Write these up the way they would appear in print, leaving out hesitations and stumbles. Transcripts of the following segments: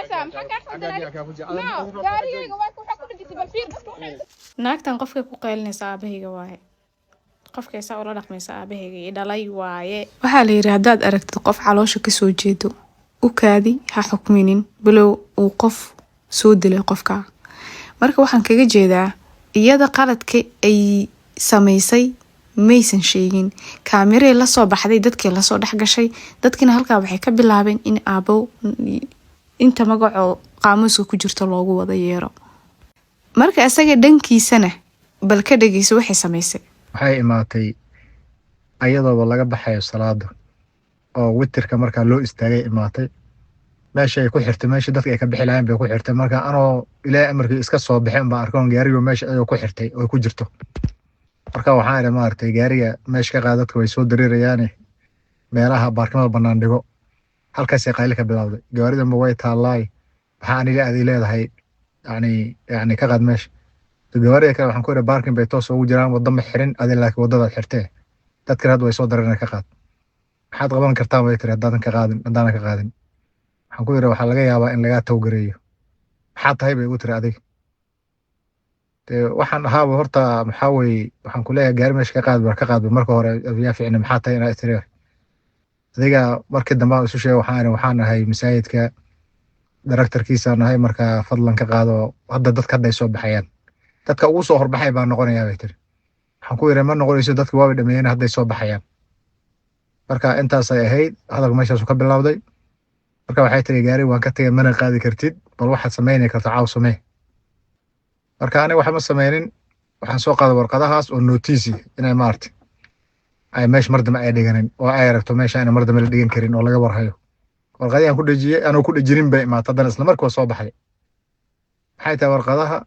Fiirinaysaa? Maxaa kaa khaldan? No, gaarigayga waa waxaa ku dhejisay. Bal fiir dadka waxay Naagtan qofkay ku qaylinaysa aabahayga waaye, qofkay saa ula dhaqmaysa aabahayga i dhalay waaye. Waxaa la yidhi, haddaad aragtid qof caloosha kasoo jeedo, u kaadi, ha xukminin bilow uu qof soo dilay qofka. Marka waxaan kaga jeedaa, iyada qaladka ay samaysay maysan sheegin. Kaamirey lasoo baxday, dadkii lasoo dhexgashay, dadkiina halkaa waxay ka bilaabeen in aabo inta magacoo qaamuuska ku jirto loogu wada yeero. Marka isaga dhankiisana bal ka dhegeyso waxay samaysay. Waxay imaatay ayadooba laga baxayo salaada oo witirka markaa loo istaagay imaatay. Meesha ay ku xirtay, meesha dadka ay ka bixi lahayn bay ku xirtay. Marka anoo Ilaahay amarkii iska soo baxeen baan arkoon gaariga meesha ayagoo ku xirtay oo ku jirto. Marka waxaan idhi, maaragtay, gaariga meesha ka qaad, dadka way soo dareerayaane, meelaha baarkimada bannaan dhigo. Halkaasay qayli ka bilowday: "Gaaridanba way taallaay, maxaa aniga aad ii leedahay? Yani ka qaad meesha." Gawaarida kale waxaan ku idhi, parking bay toos ugu jiraan, waddo ma xirin adi, laakiin waddadaad xirtee, dadkan hadda way soo dareereen, ka qaad. "Maxaad qaban kartaa?" bay tiri, "haddaadan ka qaadin?" "Haddaanan ka qaadin," waxaan ku yidhi, "waxaa laga yaabaa in lagaa tawgareeyo." "Maxaa tahay?" bay igu tiri adiga. Dee waxaan ahaaba horta maxaa weeye? Waxaan ku leeyahay, gaari meesha ka qaad ba, ka qaad ba. Marka hore yaa ficna, "Maxaa tahay inaad tiri adiga?" Markii dambe aan isu sheegay, waxaan idhi, waxaan ahay masaajidka directorkiisaan ahay, marka fadlan ka qaado hadda, dadka hadda ay soo baxayaan, dadka ugu soo horbaxay baan noqonayaa, bay tiri. Waxaan ku yidhi, ma noqonayso, dadka waabay dhameeyeen, hadday soo baxayaan. Marka intaasay ahayd, hadalka meeshaasu ka bilowday. Marka waxay tiri, "Gaari waan ka tagay, mana qaadi kartid, bal waxaad samayni karto caaw samee." Marka aniga waxma sameynin. Waxaan soo qaaday warqadahaas oo notice inay, maaragtay, ay meesha mar dambe ay dhiganin oo ay aragto meesha ina mar dambe la dhigan karin oo laga warhayo. Warqadihii aan ku dhejiyey, anoo ku dhejinin bay imaatay haddana, isla markiiba soo baxday. "Maxay tahay warqadaha?"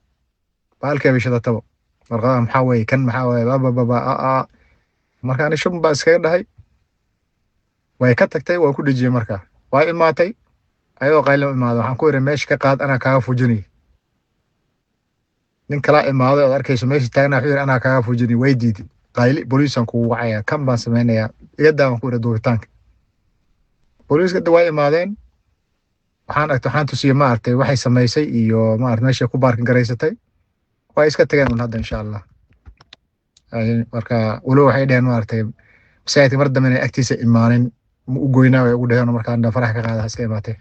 Baalkee bay shidataba. "Warqadaha maxaa weeye? Kan maxaa weeye?" Babababa a a. Marka ani shubin baa iskaga dhahay. Way ka tagtay, waan ku dhejiyey. Markaa waa imaatay ayadoo qaylo imaada. Waxaan ku idhi, "Meesha ka qaad, anaa kaaga fujinay." Nin kalaa imaaday ood arkayso meesha taagna, wuxuu yidhi, "Anaa kaaga fujinay." Way diiday, qayli: "Booliisaan kugu wacaya, kan baan samaynayaa, iga daa." Waan ku idhi duubitaanka. Booliiska hadda waa imaadeen. Waxaan argtay, waxaan tusiyey, maaragtay, waxay samaysay iyo, maaragtay, meeshay ku parking garaysatay. Waa iska tageen un hadda, insha Allah. Marka walow waxay dheheen, maaragtay, masaajidka mar dambe inay agtiisa imaanin ma u goynaa, way ugu dheheen. Markaan farax ka qaada, iska imaatay.